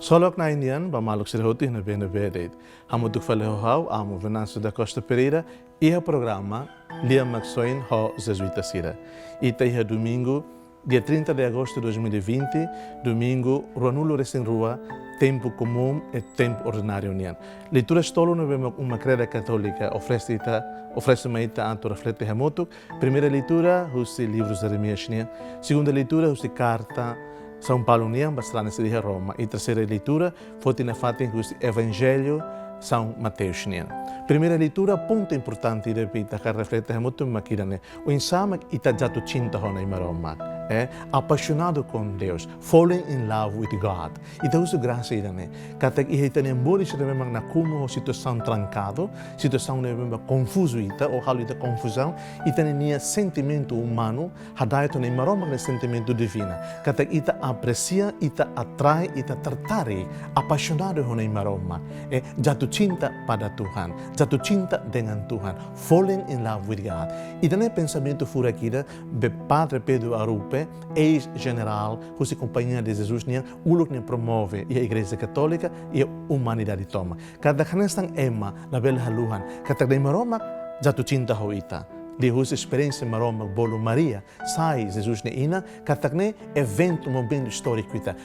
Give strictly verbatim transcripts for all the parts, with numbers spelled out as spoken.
Ksolok Na'i nian ba maluk sira hotu iha ne'ebé-ne'ebé de'it. Hamutuk fali ho ha'u, Amo Venâncio da Costa Pereira, iha programa Lia Maksoin ho Jezuita sira. Ita iha domingu, dia trinta de agosto de dois mil e vinte, domingu ruanulu-resin-rua, tempu komún i tempu ordináriu nian. Leitura tolu ne'ebé mak Uma Kreda Katólika oferese ita, oferese mai ita atu reflete hamutuk. Primeira leitura husi livru Jeremias nian. Segunda leitura husi karta São Paulo nian ba sarani sira iha Roma. I terseira leitura foti nafatin husi Evanjellu São Mateus nian. Primeira leitura, pontu importante ida be ita hakarak reflete hamutuk mak ida-ne'e. Oinsá mak ita jatuh cinta ho Na'i Maromak. Eh, apaixonado com Deus, falling in love with God. Ita husu grasa ida-ne'e. Katak iha ita-nia moris ne'ebé mak nakonu ho situasaun trankadu, situasaun ne'ebé mak konfuzu ita, ou halo ita konfuzaun, ita-nia sentimentu umanu, hada'et ho Na'i Maromak nia sentimentu divina. Katak ita apresia, ita atrai, ita tertarik, apaixonado ho Na'i Maromak. Eh, jatuh cinta pada Tuhan, jatuh cinta dengan Tuhan, falling in love with God. Ida-ne'e pensamentu furak ida be Padre Pedro Arupe, eis-jenerál husi Companhia de Jesus nian, uluk nia promove iha Igreja Katólika, iha umanidade tomak. Katak hanesan ema labele haluhan katak Na'i Maromak jatuh cinta ho ita. Liuhusi esperiénsia Maromak bolu Maria sai Jesus nia inan, katak ne'e eventu, momentu istóriku ita.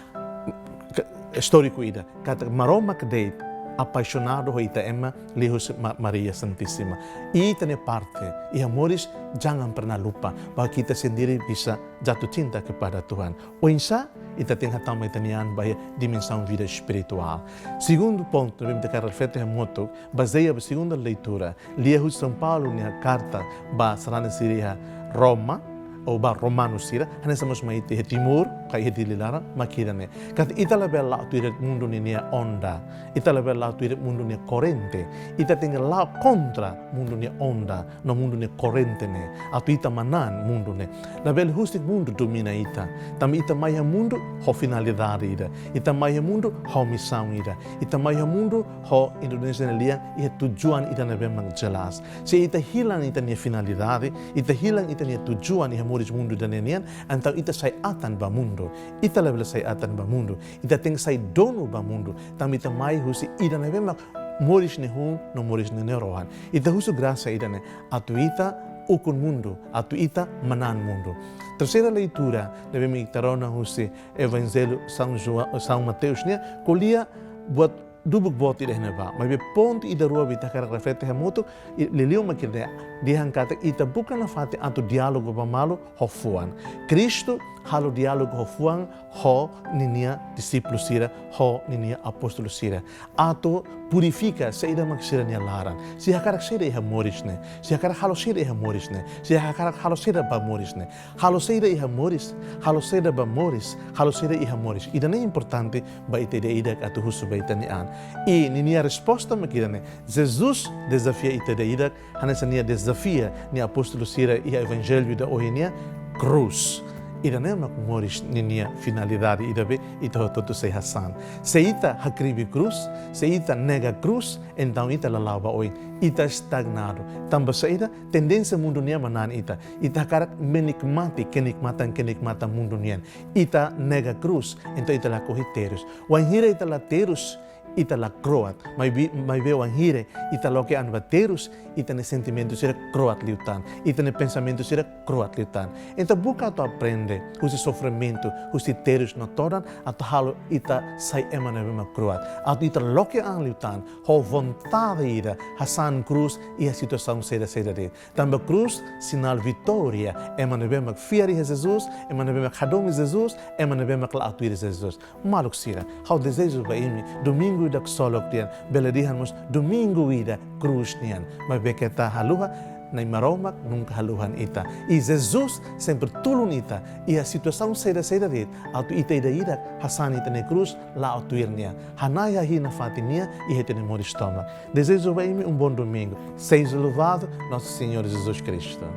Ke-, istóriku ida. Katak Maromak de'it apaixonado ho ita ema liuhusi Ma-, Maria Santíssima. Ita-nia parte iha moris, jangan pernah lupa bahwa kita sendiri bisa jatuh cinta kepada Tuhan. Oinsá ita tenke hatama ita-nia an ba iha dimensaun vida espirituál. Segundu pontu ne'ebé ita hakarak reflete hamutuk, bazeia ba segunda leitura, lia husi São Paulo nia karta ba sarani sira iha Roma, ou ba romanu sira, hanesan mós mai ita iha Timor, ka iha Dili laran, mak ida-ne'e. Katak ita labele la'o tuir mundu ninia onda, ita labele la'o tuir mundu nia korrente, ita tenke la'o kontra mundu nia onda, no mundu nia korrente ne'e, atu ita manán mundu ne'e. Labele husik mundu domina ita. Tanba ita mai iha mundu ho finalidade ida. Ita mai iha mundu ho misaun ida. Ita mai iha mundu ho Indonézia nia lian iha tujuan ida ne'ebé mak jelas. Se ita hilang ita-nia finalidade, ita hilang ita-nia tujuan iha moris mundu ida-ne'e nian, entaun ita sai atan ba mundu. Ita labele sai atan ba mundu. Ita tenke sai donu ba mundu. Tanba ita mai husi ida ne'ebé mak moris nia hun no moris nia rohan. Ita husu grasa ida-ne'e atu ita ukun mundu, atu ita manán mundu. Terseira leitura ne'ebé mak ita rona husi Evanjellu São João, São Mateus nian, ko'alia buat dubuk boot ida iha ne'ebá. Maibé pontu ida rua be ita hakarak reflete hamutuk, i-, liuliu mak ida-ne'e, dehan katak ita buka nafatin atu diálogu ba malu ho fuan. Kristu halo diálogu ho fuan, ho ninia dixípulu sira, ho ninia apóstolu sira. Atu purifika saida mak sira-nia laran. Sira hakarak saida iha moris ne'e. Sira hakarak halo saida iha moris ne'e. Sira hakarak halo saida ba moris ne'e. Halo saida iha moris, halo saida ba moris, halo saida iha moris. Ida-ne'e importante ba ita ida-idak atu husu ba ita-nia an. I ninia resposta mak ida-ne'e. Jesus dezafia ita ida-idak, hanesan nia dezafia nia apóstolu sira iha Evanjellu ida ohin nian, krús. Ida-ne'e mak moris ninia finalidade ida be ita hotu-hotu sei hasa'e. Se ita hakribi krús, se ita nega krús, entaun ita la la'o ba oin, ita estagnadu. Tanba saida? Tendénsia mundu nian manán ita. Ita hakarak menikmati kenikmatan-kenikmatan mundu nian. Ita nega krús, entaun ita lakohi terus. Wainhira ita la terus, ita la kro'at. Maibé, maibé wainhira ita loke an ba terus, ita-nia sentimentu sira kro'at liután. Ita-nia pensamentu sira kro'at liután. Entaun buka atu aprende husi sofrimentu, husi terus no todan, atu halo ita sai ema ne'ebé mak kro'at. Atu ita loke an liután, ho vontade ida, hasa'e krús iha situasaun saida-saida de'it. Tanba krús sinál vitória, ema ne'ebé mak fiar iha Jesus, ema ne'ebé mak hadomi Jesus, ema ne'ebé mak la'o tuir Jesus. Maluk sira, ha'u dezeja ba imi domingu ida ksolok nian, bele dehan mós domingu ida krús nian. Maibé keta haluha, Na'i Maromak nunka haluhan ita. I Jesus sempre tulun ita iha situasaun saida-saida de'it, atu ita ida-idak hasa'e ita-nia krús, la'o tuir nia. Hana'i hahi'i nafatin nia iha ita-nia moris tomak. Dezeja ba imi um bom domingo. Seja louvado nosso Senhor Jesus Cristo.